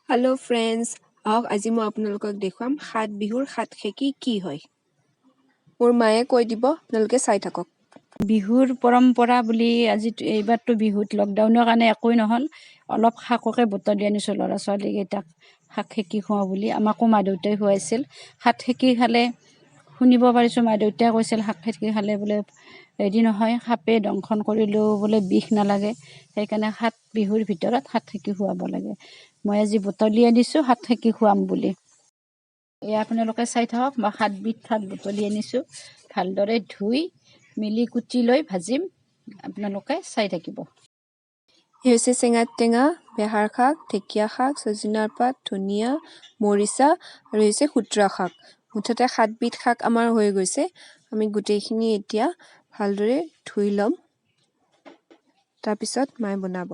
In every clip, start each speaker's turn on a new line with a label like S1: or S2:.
S1: Hello' friends, আহক আজি মই আপোনালোকক দেখুৱাম সাত বিহুৰ সাত খেকি কি হয়। মোৰ মায়ে কৈ দিব, আপোনালোকে চাই থাকক।
S2: বিহুৰ পৰম্পৰা বুলি আজি এইবাৰতো বিহুত লকডাউনৰ কাৰণে একোৱেই নহ'ল। অলপ শাককে বুটলি আনিছোঁ ল'ৰা ছোৱালীকেইটাক শাক সেকি খুৱাওঁ বুলি। আমাকো মা দেউতাই খুৱাইছিল। শাক সেকি খালে শুনিব পাৰিছোঁ মা দেউতাই কৈছিল শাক সেকি খালে বোলে হেৰি নহয়, সাপে দংশন কৰিলেও বোলে বিষ নালাগে। সেইকাৰণে সাত বিহুৰ ভিতৰত শাক সেকি খুৱাব লাগে। মই আজি বুটলি আনিছোঁ শাক সেকি খুৱাম বুলি। এয়া আপোনালোকে চাই থাকক, মই সাতবিধ শাক বুটলি আনিছোঁ। ভালদৰে ধুই মেলি কুটি লৈ ভাজিম, আপোনালোকে চাই থাকিব।
S1: এই হৈছে চেঙাত টেঙা, বেহাৰ শাক, ঢেকীয়া শাক, ছজিনাৰ পাত, ধনিয়া, মৰিচা আৰু হৈছে খুতুৰা শাক। মুঠতে সাতবিধ শাক আমাৰ হৈ গৈছে। আমি গোটেইখিনি এতিয়া ভালদৰে ধুই ল'ম, তাৰপিছত মায়ে বনাব।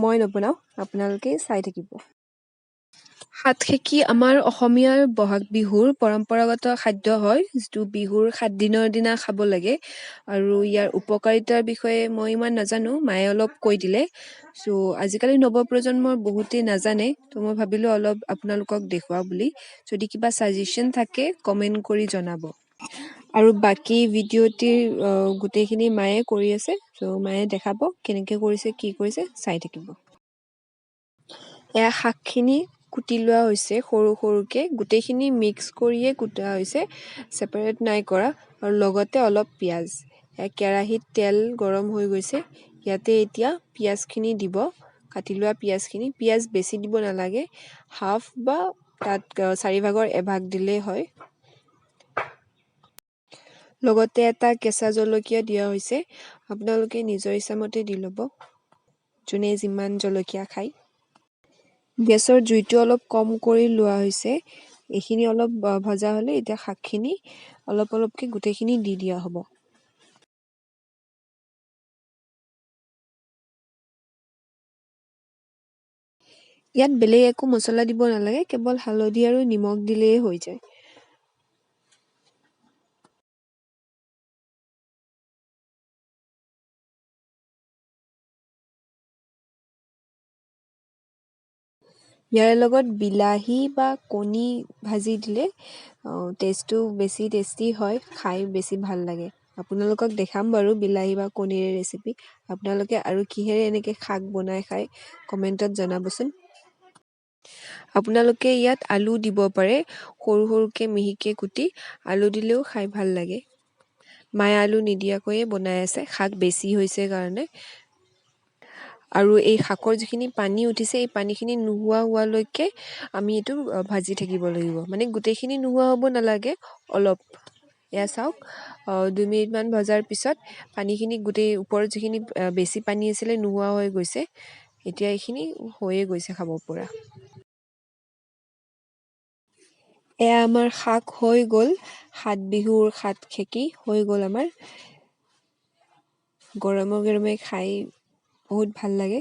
S1: মই নবনাওঁ, আপোনালোকে চাই থাকিব। সাত খেকি আমাৰ অসমীয়াৰ বহাগ বিহুৰ পৰম্পৰাগত খাদ্য হয়, যিটো বিহুৰ 7 দিনৰ দিনা খাব লাগে। আৰু ইয়াৰ উপকাৰিতাৰ বিষয়ে মই ইমান নাজানো, মায়ে অলপ কৈ দিলে। আজিকালি নৱপ্ৰজন্মৰ বহুতেই নাজানে, তো মই ভাবিলোঁ অলপ আপোনালোকক দেখুৱাওঁ বুলি। যদি কিবা ছাজেশ্যন থাকে কমেণ্ট কৰি জনাব। আৰু বাকী ভিডিঅ'টিৰ গোটেইখিনি মায়ে কৰি আছে, ত' মায়ে দেখাব কেনেকৈ কৰিছে, কি কৰিছে, চাই থাকিব। এয়া শাকখিনি কুটি লোৱা হৈছে সৰু সৰুকে, গোটেইখিনি মিক্স কৰিয়ে কুটা হৈছে, ছেপাৰেট নাই কৰা। আৰু লগতে অলপ পিঁয়াজ। এয়া কেৰাহীত তেল গৰম হৈ গৈছে, ইয়াতে এতিয়া পিঁয়াজখিনি দিব, কাটি লোৱা পিঁয়াজখিনি। পিঁয়াজ বেছি দিব নালাগে, হাফ বা তাত চাৰিভাগৰ এভাগ দিলেই হয়। লগতে এটা কেঁচা জলকীয়া দিয়া হৈছে, আপোনালোকে নিজৰ ইচ্ছামতে দি ল'ব, যোনে যিমান জলকীয়া খায়। গেছৰ জুইটো অলপ কম কৰি লোৱা হৈছে। এইখিনি অলপ ভজা হ'লে এতিয়া শাকখিনি অলপ অলপকৈ গোটেইখিনি দি দিয়া হ'ব। ইয়াত বেলেগ একো মছলা দিব নালাগে, কেৱল হালধি আৰু নিমখ দিলেই হৈ যায়। ইয়াৰ লগত বিলাহী বা কণী ভাজি দিলে টেষ্টটো বেছি টেষ্টি হয়, খাই বেছি ভাল লাগে। আপোনালোকক দেখাম বাৰু বিলাহী বা কণীৰে ৰেচিপি। আপোনালোকে আৰু কিহেৰে এনেকৈ শাক বনাই খায় কমেণ্টত জনাবচোন। আপোনালোকে ইয়াত আলু দিব পাৰে, সৰু সৰুকৈ মিহিকৈ কুটি আলু দিলেও খাই ভাল লাগে। মায়ে আলু নিদিয়াকৈয়ে বনাই আছে, শাক বেছি হৈছে কাৰণে। আৰু এই শাকৰ যিখিনি পানী উঠিছে, এই পানীখিনি নোহোৱা হোৱালৈকে আমি এইটো ভাজি থাকিব লাগিব। মানে গোটেইখিনি নোহোৱা হ'ব নালাগে, অলপ। এয়া চাওক, 2 মিনিটমান ভজাৰ পিছত পানীখিনি গোটেই ওপৰত যিখিনি বেছি পানী আছিলে নোহোৱা হৈ গৈছে। এতিয়া এইখিনি হৈয়ে গৈছে খাব পৰা। এয়া আমাৰ শাক হৈ গ'ল, সাত বিহুৰ সাত খেকি হৈ গ'ল আমাৰ। গৰমে গৰমে খাই বহুত ভাল লাগে।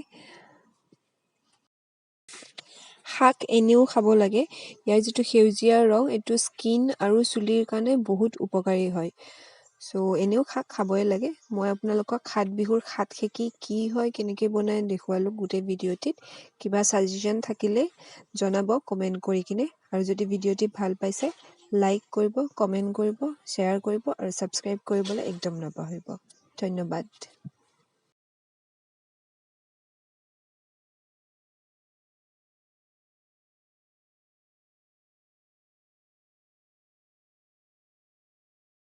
S1: শাক এনেও খাব লাগে, ইয়াৰ যিটো সেউজীয়া ৰং এইটো স্কিন আৰু চুলিৰ কাৰণে বহুত উপকাৰী হয়। এনেও শাক খাবই লাগে। মই আপোনালোকক সাত বিহুৰ সাত খেকি কি হয় কেনেকৈ বনাই দেখুৱালোঁ গোটেই ভিডিঅ'টিত। কিবা ছাজেশ্যন থাকিলে জনাব কমেণ্ট কৰি কিনে। আৰু যদি ভিডিঅ'টি ভাল পাইছে লাইক কৰিব, কমেণ্ট কৰিব, শ্বেয়াৰ কৰিব আৰু ছাবস্ক্ৰাইব কৰিবলৈ একদম নাপাহৰিব। ধন্যবাদ।